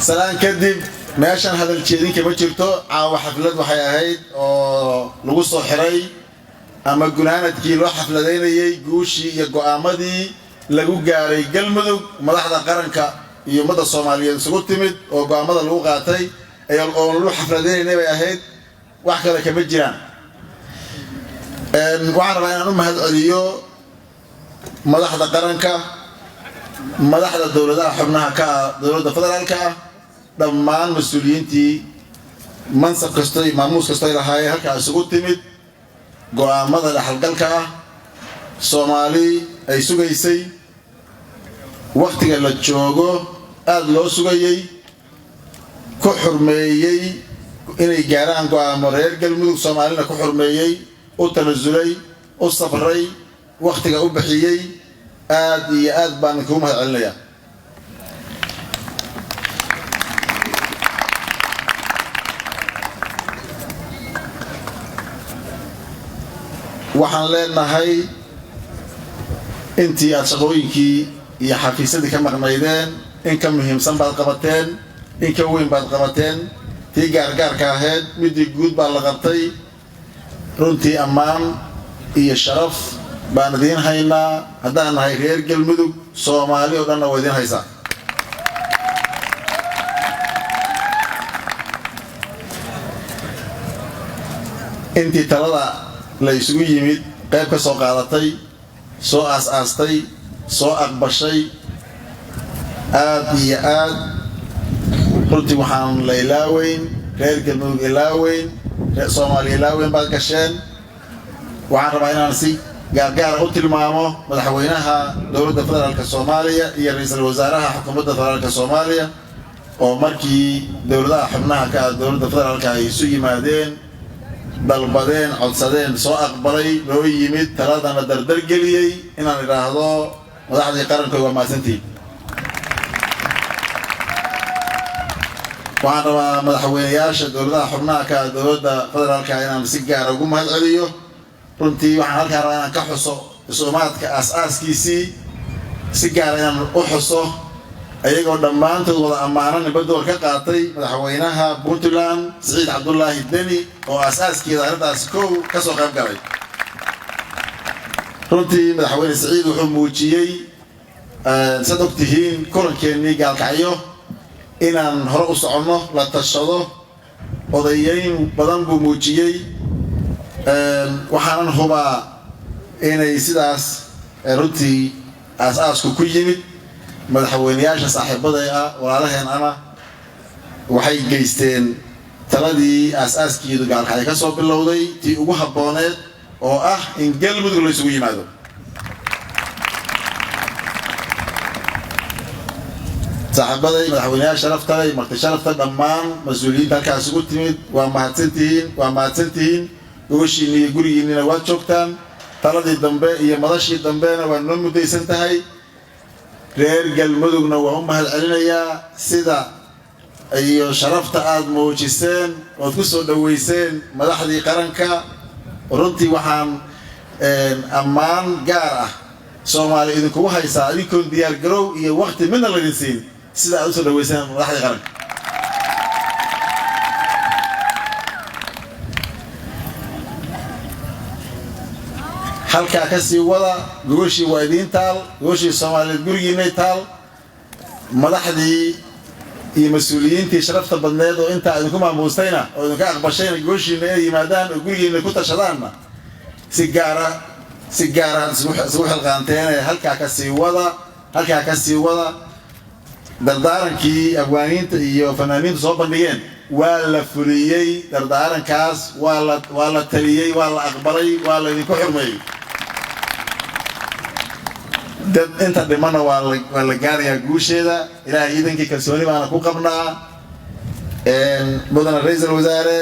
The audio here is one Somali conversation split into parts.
Salaan kadib, meeshan hadal jeedinka ma jirto. Caawa xaflad waxay ahayd oo lagu soo xiray ama gunaanadkii loo xafladaynayey guushii iyo go'aamadii lagu gaaray Galmudug. Madaxda qaranka iyo ummadda Soomaaliyeed isugu timid oo go'aamada lagu qaatay oo lagu xafladaynaynay bay ahayd, wax kale kama jiraan. Waxaan rabaa inaan u mahad celiyo madaxda qaranka, madaxda dowladaha xubnaha ka ah dowladda federaalka ah, dhammaan mas-uuliyiintii mansab kasto iyo maamuus kasto ay lahaayeen halkaa isugu timid. Go'aamada dhexalgalka ah Soomaali ay sugaysay, wakhtiga la joogo aada loo sugayey, ku xurmeeyey inay gaaraan go'aamo reer Galmudug, Soomaalina ku xurmeeyey, u tanasulay, u safray, wakhtiga u bixiyey, aad iyo aad baan kugu mahad celinayaa. Waxaan leenahay, intii aad shaqooyinkii iyo xafiisyadii ka maqnaydeen, in ka muhiimsan baad qabateen, in ka weyn baad qabateen. Tii gaargaarka ahayd, midii guud baa la qabtay. Runtii ammaan iyo sharaf baan idiin haynaa haddaan nahay reer Galmudug. Soomaali oo dhanna waa idiin haysaa. Intii talada la isugu yimid qayb ka soo qaadatay, soo aas-aastay, soo aqbashay, aad iyo aad runtii waxaan la ilaaweyn, reer Galmudug ilaaweyn, reer Soomaaliya ilaaweyn baad gasheen. Waxaan rabaa inaan si gaargaara u tilmaamo madaxweynaha dowladda federaalka Soomaaliya iyo ra-iisul wasaaraha xukuumadda federaalka Soomaaliya, oo markii dowladaha xubnaha ka ah dowladda federaalka ay isu yimaadeen, dalbadeen, codsadeen, soo aqbalay, loo yimid, taladana dardargeliyey, inaan idhaahdo madaxdii qarankood waa mahadsantihiin. Waxaan rabaa madaxweyneyaasha dowladaha xubnaha ka ah dowladda federaalka inaan si gaara ugu mahad celiyo. Runtii waxaan halkaan rabaa inaan ka xuso isumaadka aas-aaskiisii, si gaara inaan u xuso, ayagoo dhammaantood wada ammaano nimba door ka qaatay, madaxweynaha Puntland Siciid Cabdulaahi Deni oo aas-aaskeeda arrintaas kow ka soo qayb galay. Runtii madaxweyne Siciid wuxuu muujiyey, saad og tihiin, kulankeenii Gaalkacyo inaan hore u soconno, la tashado, odayeyn badan buu muujiyey. Waxaanan hubaa inay sidaas runtii aas-aasku ku yimid. Madaxweyneyaasha saaxiibaday ah, walaalaheen ana, waxay geysteen taladii aas-aaskeedu Gaalkacyo ka soo bilowday tii ugu habbooneed, oo ah in Galmudug la isugu yimaado. Saaxiibaday madaxweyneyaal sharaftalay, marti sharafta, dhammaan mas-uuliyiinta halkaas ugu timid, waa mahadsantihiin, waa mahadsantihiin. Gogoshiinni iyo gurigiinnina waad joogtaan. Taladii dambe iyo madashii dambena waa noo muddaysan tahay. Reer Galmudugna waan u mahad celinayaa sida iyo sharafta aada muujiseen ood ku soo dhoweyseen madaxdii qaranka. Runtii waxaan ammaan gaar ah Soomaali idinkugu haysaa, idinkoon diyaargarow iyo wakti midna laydin siin, sida aad usoo dhaweyseen madaxdii qaranka. Halkaa ka sii wada. Gogoshii waa idiin taal, gogoshii Soomaaliyeed gurigiinay taal. Madaxdii iyo mas-uuliyiintii sharafta badneed oo intaa idinku maamuustayna oo idinka aqbashayna gogoshiina inay yimaadaan oo gurigiina ku tashadaanna, si gaara, si gaara isugu xilqaanteene, halkaa ka sii wada, halkaa ka sii wada. Dardaarankii abwaaniinta iyo fanaaniintu soo bandhigeen waa la fuliyey. Dardaarankaas waa la taliyey, waa la aqbalay, waa laydinku xurmeeyey. Dad inta dhimana waa la gaarayaa guusheeda, Ilaahay iidankii, kalsooni baana ku qabnaa. Mudane ra-iisul wasaare,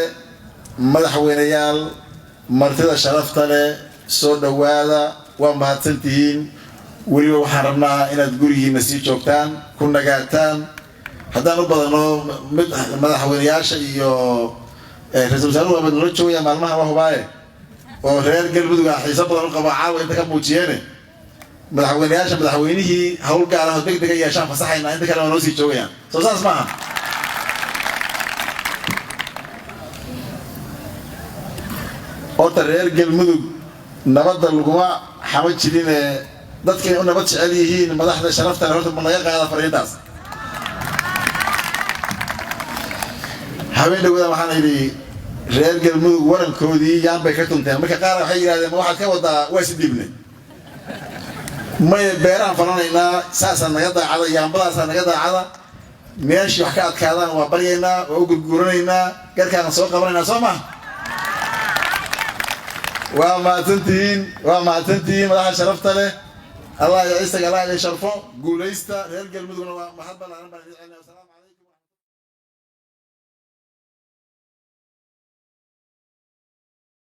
madaxweyneyaal, martida sharafta leh, soo dhowaada, waa mahadsan tihiin. Weliba waxaan rabnaa inaad gurigiina sii joogtaan, ku nagaataan. Haddaan u badano mid madaxweyneyaasha iyo ra-isul wasaaruhu waaba nala joogaya maalmaha, waa hubaaye, oo reer Galmudug ah xiiso badan u qabo caawa inta ka muujiyeene. Madaxweyneyaasha, madaxweynihii hawl gaar ah oo deg dega yeeshaan fasaxaynaa, inta kale waa noo sii joogayaan. Soo saas maaha? Horta reer Galmudug nabadda laguma xamo jirinee, dadka inay u nabad jecel yihiin madaxda sharafta leh horta ma naga qaada fariintaas. Habeen dhawada waxaan idhi reer Galmudug warankoodii yaan bay ka tunteen. Marka qaar waxay yidhahdeen, ma waxaad ka wadaa waa is dhiibnay? Maya, beeraan falanaynaa, saasaa naga daacada, yaambadaasaa naga daacada. Meeshii wax ka adkaadaan waa baryaynaa, waa u gurguuranaynaa, garkaan soo qabanaynaa, soo maha? Waa mahadsantihiin, waa mahadsantihiin madaxa sharafta leh. Allah ya ciisaga, Allah idin sharfo, guulaysta. Reer Galmudugna waa mahad ballaaran baan idin celinaya.